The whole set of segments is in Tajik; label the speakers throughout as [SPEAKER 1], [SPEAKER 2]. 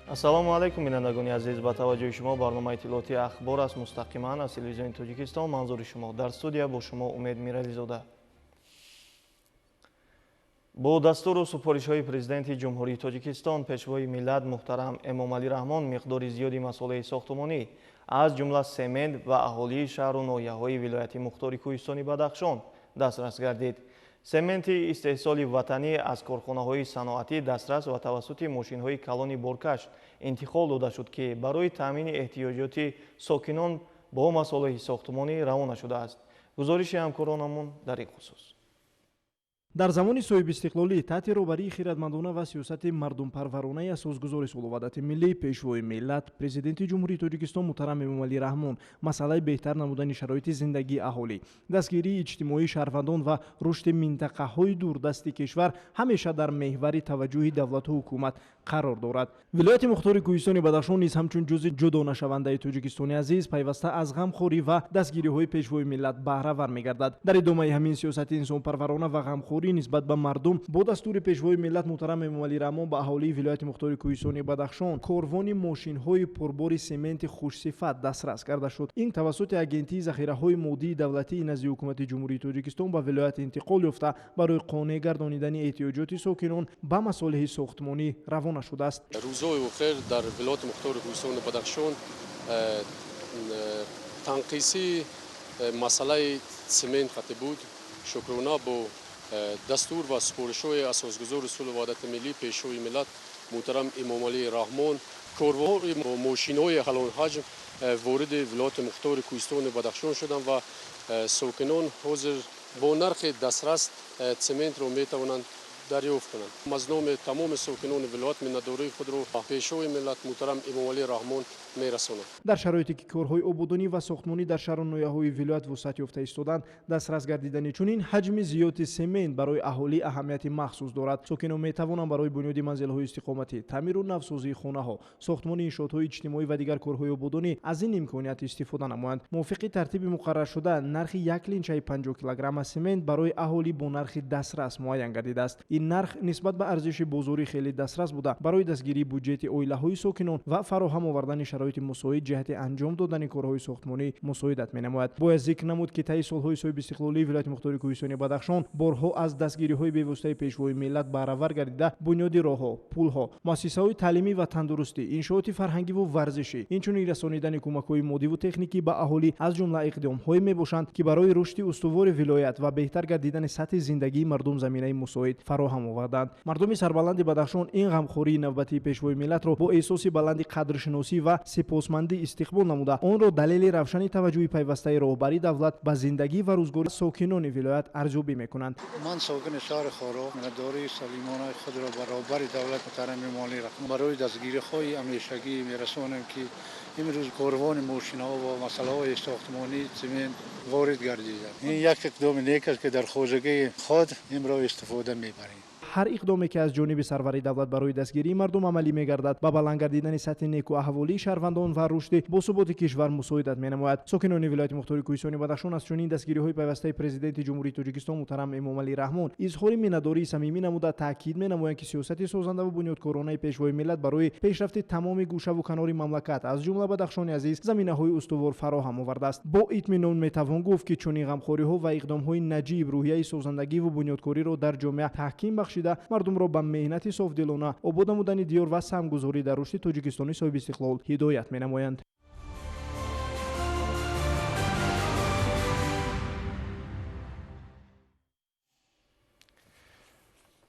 [SPEAKER 1] Ассалому алайкум, бинандагони азиз. Ба таваҷҷӯҳи шумо барномаи иттилоотии «Ахбор» аст, мустақиман аз Телевизиони Тоҷикистон манзури шумо. Дар студия бо шумо Умед Мирализода. Бо дастуру супоришҳои Президенти Ҷумҳурии Тоҷикистон, Пешвои миллат муҳтарам Эмомалӣ Раҳмон миқдори зиёди масолеҳи сохтумонӣ, аз ҷумла семент, ба аҳолии шаҳру ноҳияҳои вилояти мухтори Кӯҳистони Бадахшон дастрас гардид. Сементи истеҳсоли ватанӣ аз корхонаҳои саноатӣ дастрас ва тавассути мошинҳои калони боркаш интиқол дода шуд, ки барои таъмини эҳтиёҷоти сокинон бо масолеҳи сохтумонӣ равона шудааст. Гузориши ҳамкоронамон дар ин хусус.
[SPEAKER 2] Дар замони соҳибистиқлолӣ, таҳти роҳбарии хиратмандона ва сиёсати мардумпарваронаи асосгузори сулҳу ваҳдати миллӣ, Пешвои миллат, Президенти Ҷумҳурии Тоҷикистон муҳтарам Эмомалӣ Раҳмон, масъалаи беҳтар намудани шароити зиндагии аҳолӣ, дастгирии иҷтимоии шаҳрвандон ва рушди минтақаҳои дурдасти кишвар ҳамеша дар меҳвари таваҷҷӯҳи давлату ҳукумат қарор дорад. Вилояти мухтори Кӯҳистони Бадахшон низ ҳамчун ҷузъи ҷудонашавандаи Тоҷикистони азиз пайваста аз ғамхорӣ ва дастгириҳои Пешвои миллат баҳравар мегардад. Дар идомаи ҳамин сиёсати инсонпарварона ва ғамхорӣ нисбат ба мардум, бо дастури Пешвои миллат муҳтарам Эмомалӣ Раҳмон ба аҳолии вилояти мухтори Кӯҳистони Бадахшон корвони мошинҳои пурбори сементи хушсифат дастрас карда шуд. Ин тавассути Агентии захираҳои моддии давлатии назди Ҳукумати Ҷумҳурии Тоҷикистон ба вилоят интиқол ёфта, барои қонеъ гардонидани эҳтиёҷоти сокинон ба масолеҳи сохтмонӣ равона шудааст.
[SPEAKER 3] Рӯзҳои охир дар вилояти мухтори Кӯҳистони Бадахшон танқисии масъалаи цемент хати буд. Шукрона, бо дастур ва супоришҳои асосгузори сулҳу ваҳдати миллӣ, Пешвои миллат муҳтарам Эмомалӣ Раҳмон, корвони мошинҳои калонҳаҷм вориди вилояти мухтори Кӯҳистони Бадахшон шуданд ва сокинон ҳозир бо нархи дастрас цементро метавонанд дарёфт кунанд. Аз номи тамоми сокинони вилоят миннатдории худро ба Пешвои миллат муҳтарам Эмомалӣ Раҳмон мерасонам.
[SPEAKER 2] Дар шароите ки корҳои ободонӣ ва сохтмонӣ дар шаҳру ноҳияҳои вилоят вусъат ёфта истоданд, дастрас гардидани чунин ҳаҷми зиёди семент барои аҳолӣ аҳамияти махсус дорад. Сокинон метавонанд барои бунёди манзилҳои истиқоматӣ, таъмиру навсозии хонаҳо, сохтмони иншоотҳои иҷтимоӣ ва дигар корҳои ободонӣ аз ин имконият истифода намоянд. Мувофиқи тартиби муқарраршуда, нархи як линчаи 50 килограмма семент барои аҳолӣ бо нархи дастрас муайян гардидааст. Ин нарх нисбат ба арзиши бозорӣ хеле дастрас буда, барои дастгирии буҷети оилаҳои сокинон ва фароҳам овардани шароити мусоид ҷиҳати анҷом додани корҳои сохтмонӣ мусоидат менамояд. Бояд зикр намуд, ки таи солҳои соҳибистиқлолии вилояти мухтори Кӯҳистони Бадахшон борҳо аз дастгириҳои бевоситаи Пешвои миллат баҳравар гардида, бунёди роҳҳо, пулҳо, муассисаҳои таълимӣ ва тандурустӣ, иншооти фарҳангиву варзишӣ, инчунин расонидани кӯмакҳои моддиву техникӣ ба аҳолӣ аз ҷумла иқдомҳое мебошанд, ки барои рушди устувори вилоят ва беҳтар гардидани сатҳи зиндагии мардум заминаи мусоид фароҳам оварданд. Мардуми сарбаланди Бадахшон ин ғамхории навбатии Пешвои миллатро бо эҳсоси баланди қадршиносӣ ва сипосмандӣ истиқбол намуда, онро далели равшани таваҷҷӯҳи пайвастаи роҳбари давлат ба зиндагӣ ва рӯзгори сокинони вилоят арзёбӣ мекунанд.
[SPEAKER 4] Ман сокини шаҳри Хоруғ миннатдории самимонаи худро ба роҳбари давлат муҳтарам Эмомалӣ Раҳмон барои дастгириҳои ҳамешагӣ мерасонем, ки имрӯз корвони мошинҳо бо масолеҳҳои сохтмонӣ, цемент ворид гардиданд. Ин як иқдоми нек аст, ки дар хоҷагии худ инро истифода мебарем.
[SPEAKER 2] Ҳар иқдоме, ки аз ҷониби сарвари давлат барои дастгирии мардум амалӣ мегардад, ба баланд гардидани сатҳи некуаҳволии шаҳрвандон ва рушди босуботи кишвар мусоидат менамояд. Сокинони вилояти мухтори Кӯҳистони Бадахшон аз чунин дастгириҳои пайвастаи Президенти Ҷумҳурии Тоҷикистон муҳтарам Эмомалӣ Раҳмон изҳори миннатдории самимӣ намуда, таъкид менамоянд, ки сиёсати созандаву бунёдкоронаи Пешвои миллат барои пешрафти тамоми гӯшаву канори мамлакат, аз ҷумла Бадахшони азиз, заминаҳои устувор фароҳам овардааст. Бо итминон метавон гуфт, ки чунин ғамхориҳо ва иқдомҳои наҷиб рӯҳияи созандагиву бунёдкориро дар ҷомеа таҳким бахшида, мардумро ба меҳнати софдилона, обод намудани диёр ва саҳмгузорӣ дар рушди Тоҷикистони соҳибистиқлол ҳидоят менамоянд.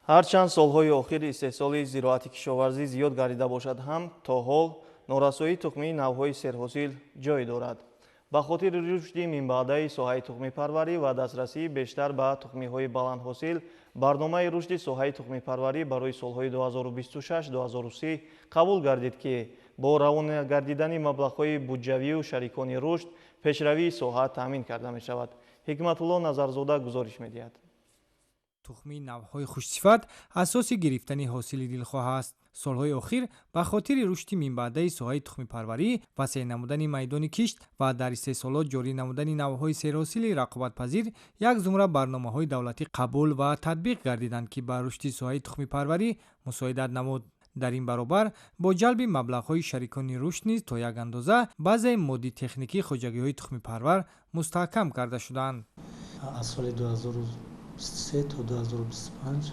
[SPEAKER 1] Ҳарчанд солҳои охир истеҳсоли зироати кишоварзӣ зиёд гардида бошад ҳам, то ҳол норасоии тухмии навъҳои серҳосил ҷой дорад. Ба хотири рушди минбаъдаи соҳаи тухмипарварӣ ва дастрасии бештар ба тухмиҳои баландҳосил, барномаи рушди соҳаи тухмипарварӣ барои солҳои 2026-2030 қабул гардид, ки бо равона гардидани маблағҳои буҷавию шарикони рушд пешравии соҳа таъмин карда мешавад. Ҳикматулло Назарзода гузориш медиҳад.
[SPEAKER 5] Тухмии навъҳои хушсифат асоси гирифтани ҳосили дилхоҳ аст. Солҳои охир ба хотири рушди минбаъдаи соҳаи тухмипарварӣ, васеъ намудани майдони кишт ва дар истеҳсолот ҷорӣ намудани навъҳои серҳосили рақобатпазир як зумра барномаҳои давлатӣ қабул ва татбиқ гардиданд, ки ба рушди соҳаи тухмипарварӣ мусоидат намуд. Дар ин баробар бо ҷалби маблағҳои шарикони рушд низ то як андоза баъзеи моддӣ-техникии хоҷагиҳои тухмипарвар мустаҳкам карда шуданд.
[SPEAKER 6] Аз соли 2023 то 2025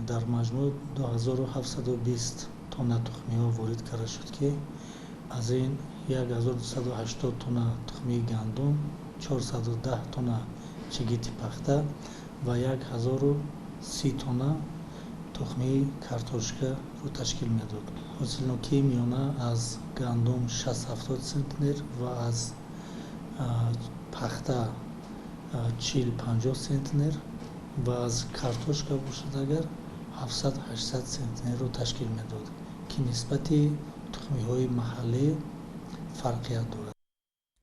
[SPEAKER 6] дар маҷмӯъ 2720 тонна тухмиҳо ворид карда шуд, ки аз ин 1280 тонна тухмии гандум, 410 тонна чигити пахта ва 1030 тонна тухмии картошкаро ташкил медод. Ҳосилнокии миёна аз гандум 60-70 центнер ва аз пахта 40-50 центнер ва аз картошка бошад агар 700-800 центнерро ташкил медод, ки нисбати тухмиҳои маҳаллӣ фарқият дорад.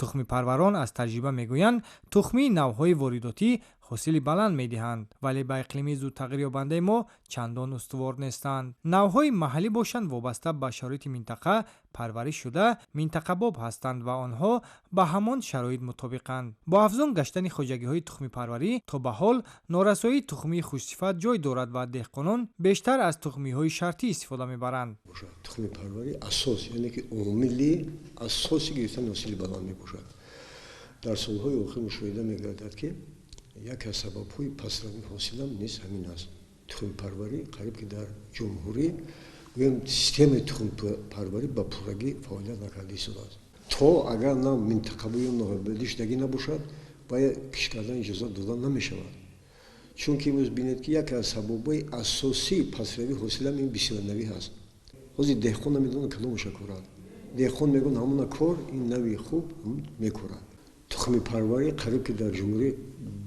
[SPEAKER 5] Тухмипарварон аз таҷриба мегӯянд, тухмии навъҳои воридотӣ ҳосили баланд медиҳанд, вале ба иқлими зудтағйирёбандаи мо чандон устувор нестанд. Навъҳои маҳаллӣ бошанд вобаста ба шароити минтақа парвариш шуда минтақабоб ҳастанд ва онҳо ба ҳамон шароит мутобиқанд. Бо афзун гаштани хоҷагиҳои тухмипарварӣ то ба ҳол норасоии тухмии хушсифат ҷой дорад ва деҳқонон бештар аз тухмиҳои шартӣ истифода мебаранд.
[SPEAKER 7] Тухмипарварӣ асос, яъне ки омили асоси гирифтани ҳосили баланд мебошад. Дар солҳои охир мушоҳида мегардад, ки яке аз сабабҳои пастравии ҳосилам низ ҳамин аст. Тухмипарварӣ қариб ки дар ҷумҳурӣ гӯем системаи тухмипарварӣ ба пуррагӣ фаъолият накарда истодааст. То агар на минтақавию ноҳиябадишдагӣ набошад, бояд кишт кардан иҷозат дода намешавад. Чунки имрӯз бинед, ки яке аз сабабҳои асосии пастравии ҳосилам ин бисёрнавӣ ҳаст. Ҳозир деҳқон намедонад кадомаша корад. Деҳқон мегӯяд ҳамона кор, ин нави хуб мекорад. Тухмипарварӣ қариб ки дар ҷумҳурӣ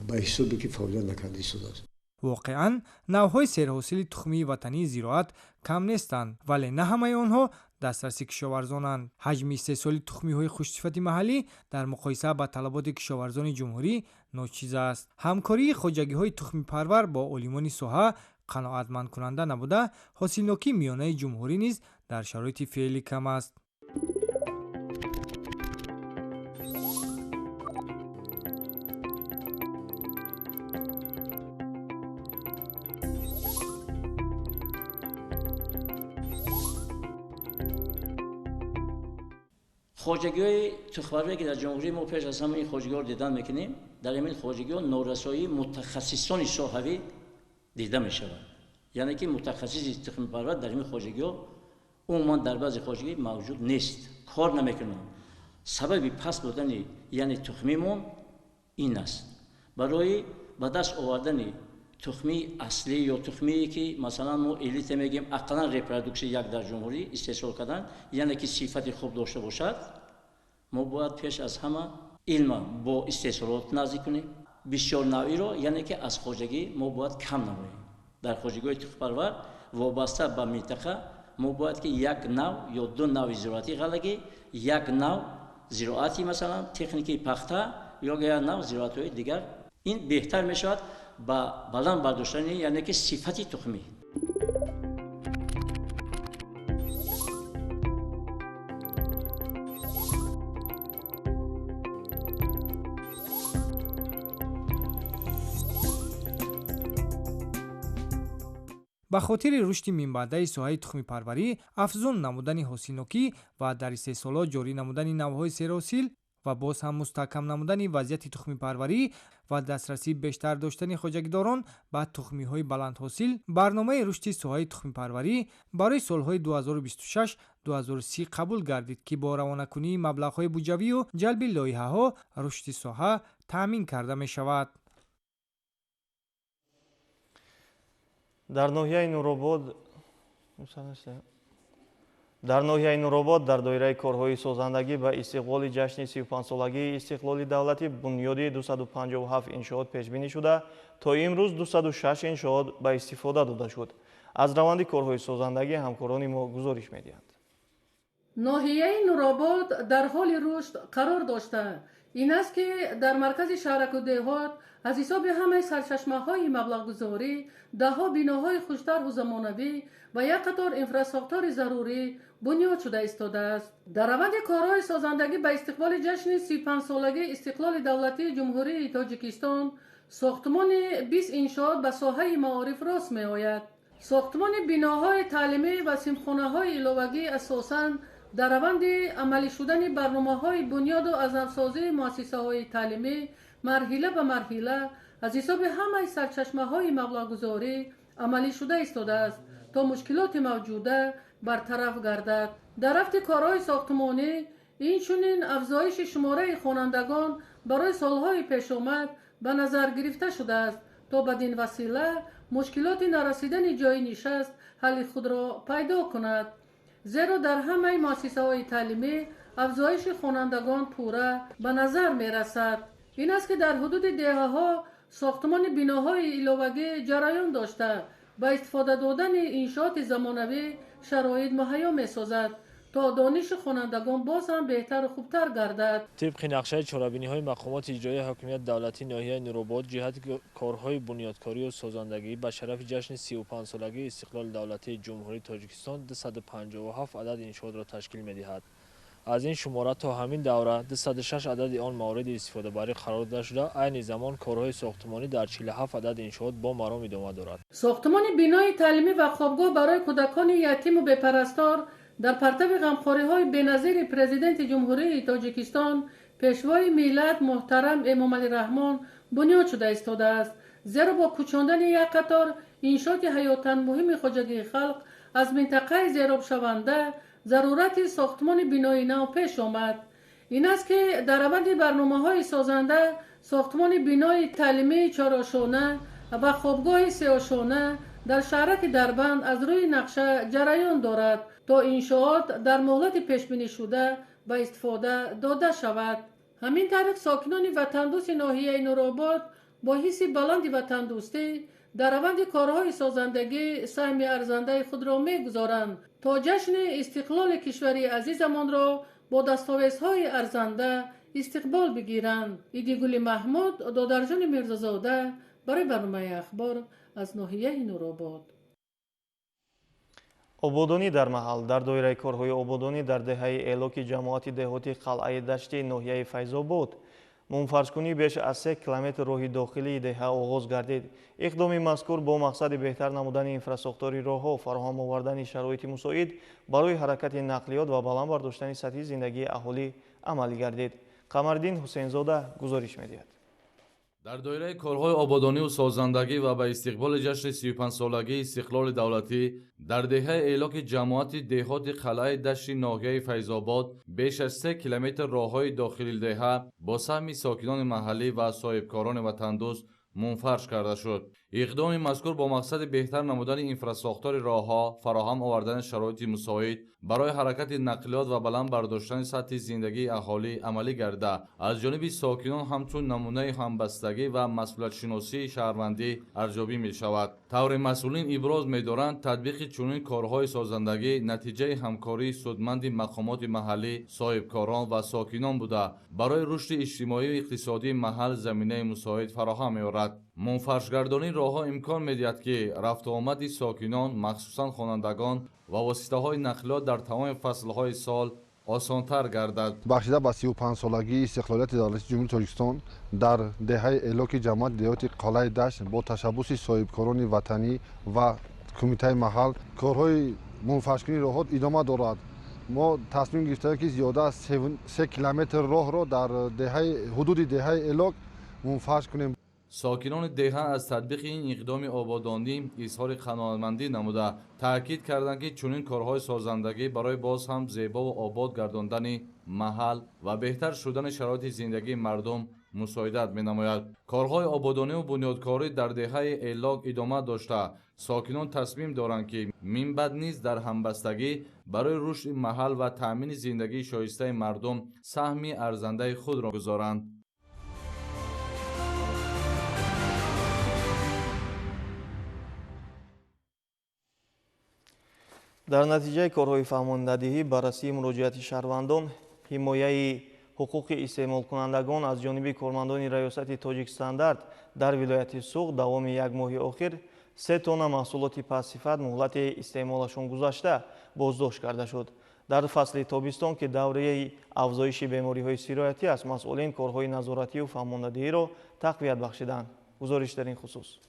[SPEAKER 7] ба ҳисобе ки фаъолият накарда истодааст.
[SPEAKER 5] Воқеан навъҳои серҳосили тухмии ватании зироат кам нестанд, вале на ҳамаи онҳо дастраси кишоварзонанд. Ҳаҷми истеҳсоли тухмиҳои хушсифати маҳаллӣ дар муқоиса ба талаботи кишоварзони ҷумҳурӣ ночиз аст. Ҳамкории хоҷагиҳои тухмипарвар бо олимони соҳа қаноатмандкунанда набуда, ҳосилнокии миёнаи ҷумҳурӣ низ дар шароити феълӣ кам аст.
[SPEAKER 8] Хоҷагиҳои тухмпарварӣ, ки дар ҷумҳурии мо пеш аз ҳама ин хоҷагиҳоро дидан мекунем, дар ҳамин хоҷагиҳо норасоии мутахассисони соҳавӣ дида мешавад. Яъне ки мутахассиси тухмипарвар дар ҳамин хоҷагиҳо умуман дар баъзе хоҷагӣ мавҷуд нест, кор намекунанд. Сабаби паст будани яъне тухмимон ин аст. Барои ба даст овардани тухмии аслӣ ё тухмие ки масалан мо элита мегӯем, ақаллан репродуксия як дар ҷумҳурӣ истеҳсол кардан, яъне ки сифати хуб дошта бошад, мо бояд пеш аз ҳама илма бо истеҳсолот наздик кунем. Бисёр навъиро, яъне ки аз хоҷагӣ мо бояд кам намоем. Дар хоҷагиҳои тухмпарвар вобаста ба минтақа мо бояд ки як нав ё ду нави зироатии ғаллагӣ, як нав зироати масалан техникии пахта ё як нав зироатҳои дигар. Ин беҳтар мешавад ба баланд бардоштани яъне ки сифати тухмӣ.
[SPEAKER 5] Ба хотири рушди минбаъдаи соҳаи тухмипарварӣ, афзун намудани ҳосилнокӣ ва дар истеҳсолот ҷорӣ намудани навъҳои серҳосил ва боз ҳам мустаҳкам намудани вазъияти тухмипарварӣ ва дастрасии бештар доштани хоҷагидорон ба тухмиҳои баландҳосил, барномаи рушди соҳаи тухмипарварӣ барои солҳои 2026-2030 қабул гардид, ки бо равонакунии маблағҳои буҷавию ҷалби лоиҳаҳо рушди соҳа таъмин карда мешавад.
[SPEAKER 1] Дар ноҳияи Нуробод дар доираи корҳои созандагӣ ба истиқболи ҷашни 35-солагии истиқлоли давлатӣ бунёди 257 иншоот пешбинӣ шуда, то имрӯз 206 иншоот ба истифода дода шуд. Аз раванди корҳои созандагӣ ҳамкорони мо гузориш медиҳанд.
[SPEAKER 9] Ноҳияи Нуробод дар ҳоли рушд қарор дошта, ин аст ки дар маркази шаҳраку деҳот аз ҳисоби ҳамаи сарчашмаҳои маблағгузорӣ даҳҳо биноҳои хуштарҳу замонавӣ ва як қатор инфрасохтори зарурӣ бунёд шуда истодааст. Дар раванди корҳои созандагӣ ба истиқболи ҷашни 35-солагии истиқлоли давлатии Ҷумҳурии Тоҷикистон сохтмони 20 иншоот ба соҳаи маориф рост меояд. Сохтмони биноҳои таълимӣ ва синфхонаҳои иловагӣ асосан дар раванди амалӣ шудани барномаҳои бунёду аз навсозии муассисаҳои таълимӣ марҳила ба марҳила аз ҳисоби ҳамаи сарчашмаҳои маблағгузорӣ амалӣ шуда истодааст, то мушкилоти мавҷуда бартараф гардад. Дар рафти корҳои сохтмонӣ инчунин афзоиши шумораи хонандагон барои солҳои пешомад ба назар гирифта шудааст, то бадин васила мушкилоти нарасидани ҷойи нишаст ҳалли худро пайдо кунад. Зеро дар ҳамаи муассисаҳои таълимӣ афзоиши хонандагон пурра ба назар мерасад. Ин аст, ки дар ҳудуди деҳаҳо сохтмони биноҳои иловагӣ ҷараён дошта, ба истифода додани иншооти замонавӣ шароит муҳайё месозад, то дониши хонандагон боз ҳам беҳтару хубтар гардад.
[SPEAKER 10] Тибқи нақшаи чорабиниҳои мақомоти иҷроияи ҳокимияти давлатии ноҳияи Нуробод ҷиҳати корҳои бунёдкорию созандагӣ ба шарафи ҷашни 35-солагии истиқлоли давлатии Ҷумҳурии Тоҷикистон 257 адад иншоотро ташкил медиҳад. Аз ин шумора то ҳамин давра 206 адади он мавриди истифодабарӣ қарор дода шуда, айни замон корҳои сохтмонӣ дар 47 адад иншоот бо маром идома дорад.
[SPEAKER 9] Сохтмони бинои таълимӣ ва хобгоҳ барои кӯдакони ятиму бепарастор дар партави ғамхориҳои беназири Президенти Ҷумҳурии Тоҷикистон, Пешвои миллат муҳтарам Эмомалӣ Раҳмон бунёд шуда истодааст. Зеро бо кӯчондани як қатор иншооти ҳаётан муҳими хоҷагии халқ аз минтақаи зеробшаванда зарурати сохтмони бинои нав пеш омад. Ин аст, ки дар раванди барномаҳои созанда сохтмони бинои таълимии чорошона ва хобгоҳи сеошона дар шаҳраки Дарбанд аз рӯи нақша ҷараён дорад, то иншоот дар муҳлати пешбинишуда ба истифода дода шавад. Ҳамин тариқ сокинони ватандӯсти ноҳияи Нуробод бо ҳисси баланди ватандӯстӣ дар раванди корҳои созандагӣ саҳми арзандаи худро мегузоранд, то ҷашни истиқлоли кишвари азизамонро бо дастовезҳои арзанда истиқбол бигиранд. Идигули Маҳмуд, Додарҷони Мирзозода барои барномаи Ахбор аз ноҳияи Нуробод.
[SPEAKER 1] Ободонӣ дар маҳал. Дар доираи корҳои ободонӣ дар деҳаи Элоки ҷамоати деҳоти Қалъаи Дашти ноҳияи Файзобод мунфаршкунӣ беш аз 3 километр роҳи дохилии деҳа оғоз гардид. Иқдоми мазкур бо мақсади беҳтар намудани инфрасохтори роҳҳо, фароҳам овардани шароити мусоид барои ҳаракати нақлиёт ва баланд бардоштани сатҳи зиндагии аҳолӣ амалӣ гардид. Қамариддин Ҳусейнзода гузориш медиҳад.
[SPEAKER 11] Дар доираи корҳои ободониву созандагӣ ва ба истиқболи ҷашни 35-солагии истиқлоли давлатӣ дар деҳаи Элоки ҷамоати деҳоти Қалъаи Дашти ноҳияи Файзобод беш аз 3 километр роҳҳои дохили деҳа бо саҳми сокинони маҳаллӣ ва соҳибкорони ватандӯст мунфарш карда шуд. Иқдоми мазкур бо мақсади беҳтар намудани инфрасохтори роҳҳо, фароҳам овардани шароити мусоид барои ҳаракати нақлиёт ва баланд бардоштани сатҳи зиндагии аҳолӣ амалӣ гарда, аз ҷониби сокинон ҳамчун намунаи ҳамбастагӣ ва масъулиятшиносии шаҳрвандӣ арзёбӣ мешавад. Тавре масъулин иброз медоранд, татбиқи чунин корҳои созандагӣ натиҷаи ҳамкории судманди мақомоти маҳаллӣ, соҳибкорон ва сокинон буда, барои рушди иҷтимоию иқтисодии маҳал заминаи мусоид фароҳам меорад. Мунфаршгардонии роҳҳо имкон медиҳад, ки рафтуомади сокинон, махсусан хонандагон ва воситаҳои нақлиёт дар тамоми фаслҳои сол осонтар гардад.
[SPEAKER 12] Бахшида ба 35-солагии истиқлолияти давлатии Ҷумҳурии Тоҷикистон дар деҳаи Элоки ҷамоати деҳоти Қалъаи Дашт бо ташаббуси соҳибкорони ватанӣ ва кумитаи маҳал корҳои мунфаршкунии роҳҳо идома дорад. Мо тасмим гирифтаем, ки зиёда аз 3 километр роҳро дар ҳудуди деҳаи Элок мунфарш кунем.
[SPEAKER 11] Сокинони деҳа аз татбиқи ин иқдоми ободонӣ изҳори қаноатмандӣ намуда, таъкид карданд, ки чунин корҳои созандагӣ барои боз ҳам зебову обод гардондани маҳал ва беҳтар шудани шароити зиндагии мардум мусоидат менамояд. Корҳои ободониву бунёдкорӣ дар деҳаи Элок идома дошта, сокинон тасмим доранд, ки минбаъд низ дар ҳамбастагӣ барои рушди маҳал ва таъмини зиндагии шоистаи мардум саҳми арзандаи худро гузоранд.
[SPEAKER 1] Дар натиҷаи корҳои фаҳмондадиҳӣ, баррасии муроҷиати шаҳрвандон, ҳимояи ҳуқуқи истеъмолкунандагон аз ҷониби кормандони раёсати Тоҷикстандарт дар вилояти Суғд давоми як моҳи охир 3 тонна маҳсулоти пастсифат муҳлати истеъмолашон гузашта боздошт карда шуд. Дар фасли тобистон, ки давраи афзоиши бемориҳои сироятӣ аст, масъулин корҳои назоратию фаҳмондадиҳиро тақвият бахшиданд. Гузориш дар ин хусус.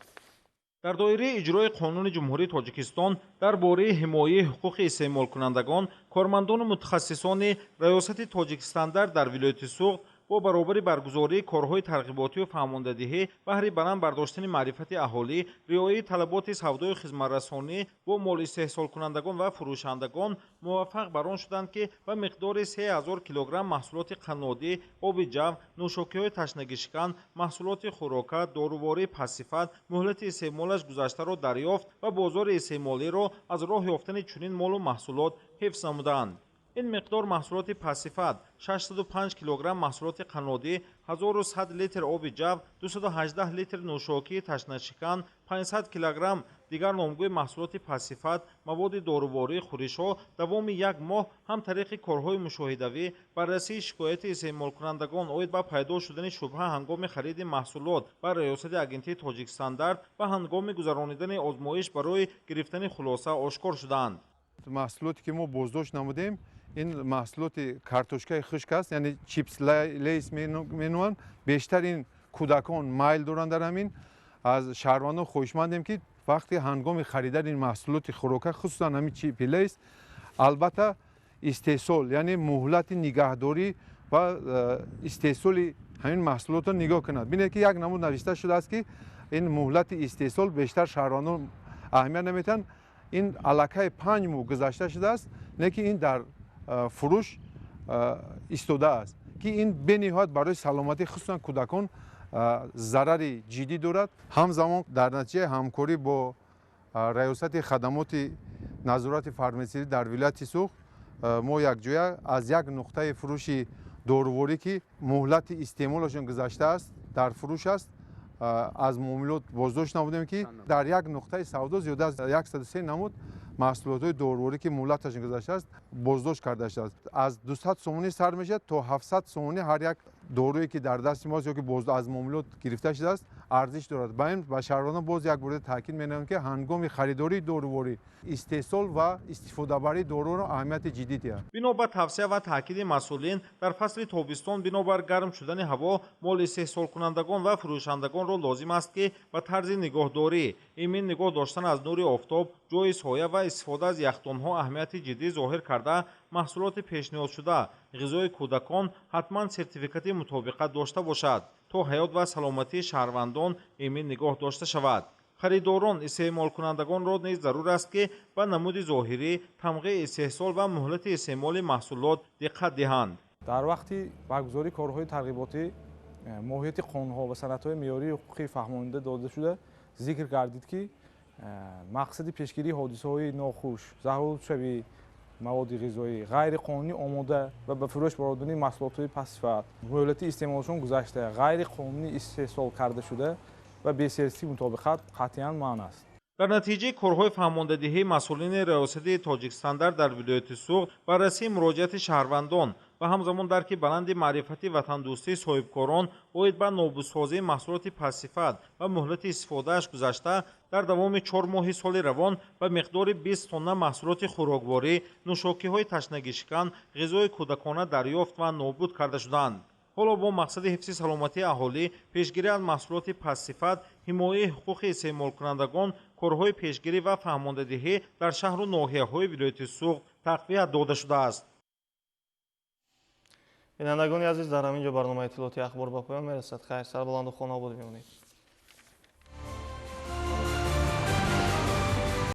[SPEAKER 13] Дар доираи иҷрои Қонуни Ҷумҳурии Тоҷикистон дар бораи ҳимояи ҳуқуқи истеъмолкунандагон, кормандону мутахассисони Раёсати Тоҷикстандарт дар вилояти Суғд бо баробари баргузории корҳои тарғиботию фаҳмондадиҳӣ баҳри баланд бардоштани маърифати аҳолӣ, риояи талаботи савдою хизматрасонӣ бо молистеҳсолкунандагон ва фурӯшандагон муваффақ бар он шуданд, ки ба миқдори 3000 килограмм маҳсулоти қаннодӣ, оби ҷав, нӯшокиҳои ташнагишикан, маҳсулоти хӯрока, дорувории пастсифат, муҳлати истеъмолаш гузаштаро дарёфт ва бозори истеъмолиро аз роҳ ёфтани чунин молу маҳсулот ҳифз намуданд. Ин миқдор маҳсулоти пастсифат 605 килограмм маҳсулоти қаннодӣ, 1100 литр оби ҷав, 218 литр нӯшокии ташнашикан, 500 килограмм дигар номгӯи маҳсулоти пастсифат, маводи доруворӣ, хӯришҳо давоми як моҳ ҳам тариқи корҳои мушоҳидавӣ, баррасии шикояти истеъмолкунандагон оид ба пайдо шудани шубҳа ҳангоми хариди маҳсулот ба Раёсати Агентии Тоҷикстандарт ва ҳангоми гузаронидани озмоиш барои гирифтани хулоса ошкор шуданд.
[SPEAKER 14] Маҳсулоте ки мо боздошт намудем, ин маҳсулоти картошкаи хушк аст, яъне чипс Лейс меноманд. Бештар ин кӯдакон майл доранд дар ҳамин. Аз шаҳрвандон хоҳишмандем, ки вақти ҳангоми харидани ин маҳсулоти хӯрока, хусусан ҳамин чипи Лейс, албатта истеҳсол, яъне муҳлати нигаҳдорӣ ва истеҳсоли ҳамин маҳсулотро нигоҳ кунад. Бинед, ки як намуд навишта шудааст, ки ин муҳлати истеҳсол бештар шаҳрвандон аҳамият наметиҳанд. Ин аллакай 5 моҳ гузашта шудааст, не ки ин дар фурӯш истодааст, ки ин бениҳоят барои саломатӣ, хусусан кӯдакон, зарари ҷиддӣ дорад. Ҳамзамон дар натиҷаи ҳамкорӣ бо Раёсати хадамоти назорати фармасевтӣ дар вилояти Суғд мо якҷоя аз як нуқтаи фурӯши доруворӣ, ки муҳлати истеъмолашон гузаштааст, дар фурӯш аст, аз муомилот боздошт намудем, ки дар як нуқтаи савдо зиёда аз 103 намуд маҳсулотҳои доруворӣ, ки муҳлаташон гузаштааст, боздошт карда шудааст. Аз 200 сомонӣ сар мешавад то 700 сомонӣ ҳар як доруе, ки дар дасти мост ё ки аз муомилот гирифта шудааст, арзиш дорад. Ба ин ба шаҳрвандон боз як бора таъкид менамоям, ки ҳангоми харидории доруворӣ истеҳсол ва истифодабарии доруро аҳамияти ҷиддӣ диҳанд.
[SPEAKER 13] Бино ба тавсия ва таъкиди масъулин, дар фасли тобистон бинобар гарм шудани ҳаво молистеҳсолкунандагон ва фурӯшандагонро лозим аст, ки ба тарзи нигоҳдорӣ, имин нигоҳ доштан аз нури офтоб, ҷои соя ва истифода аз яхдонҳо аҳамияти ҷиддӣ зоҳир карда, маҳсулоти пешниҳодшуда, ғизои кӯдакон ҳатман сертификати мутобиқат дошта бошад, то ҳаёт ва саломатии шаҳрвандон эмин нигоҳ дошта шавад. Харидорон, истеъмолкунандагонро низ зарур аст, ки ба намуди зоҳирӣ, тамғаи истеҳсол ва муҳлати истеъмоли маҳсулот диққат диҳанд.
[SPEAKER 15] Дар вақти баргузории корҳои тарғиботӣ моҳияти қонунҳо ва санадҳои меъёрии ҳуқуқӣ фаҳмонида дода шуда, зикр гардид, ки мақсади пешгирии ҳодисаҳои нохуш, заҳролудшавии маводи ғизоӣ, ғайриқонунӣ омода ва ба фурӯш баровардани маҳсулотҳои пастсифат, муҳлати истеъмолашон гузашта, ғайриқонунӣ истеҳсол карда шуда ва бесертификати мутобиқат қатъиян манъ аст.
[SPEAKER 13] Дар натиҷаи корҳои фаҳмондадиҳии масъулини Раёсати Тоҷикстандарт дар вилояти Суғд, баррасии муроҷиати шаҳрвандон ва ҳамзамон дарки баланди маърифати ватандӯстии соҳибкорон оид ба нобудсозии маҳсулоти пастсифат ва муҳлати истифодааш гузашта, дар давоми 4 моҳи соли равон ба миқдори 20 тонна маҳсулоти хӯрокворӣ, нӯшокиҳои ташнагишикан, ғизои кӯдакона дарёфт ва нобуд карда шуданд. Ҳоло бо мақсади ҳифзи саломатии аҳолӣ, пешгирӣ аз маҳсулоти пастсифат, ҳимояи ҳуқуқи истеъмолкунандагон, корҳои пешгирӣ ва фаҳмондадиҳӣ дар шаҳру ноҳияҳои вилояти Суғд тақвият дода шудааст.
[SPEAKER 1] Бинандагони азиз, дар ҳамин ҷо барномаи иттилоотии Ахбор ба поён мерасад. Хайр, сарбаланду хонаобод бимонед.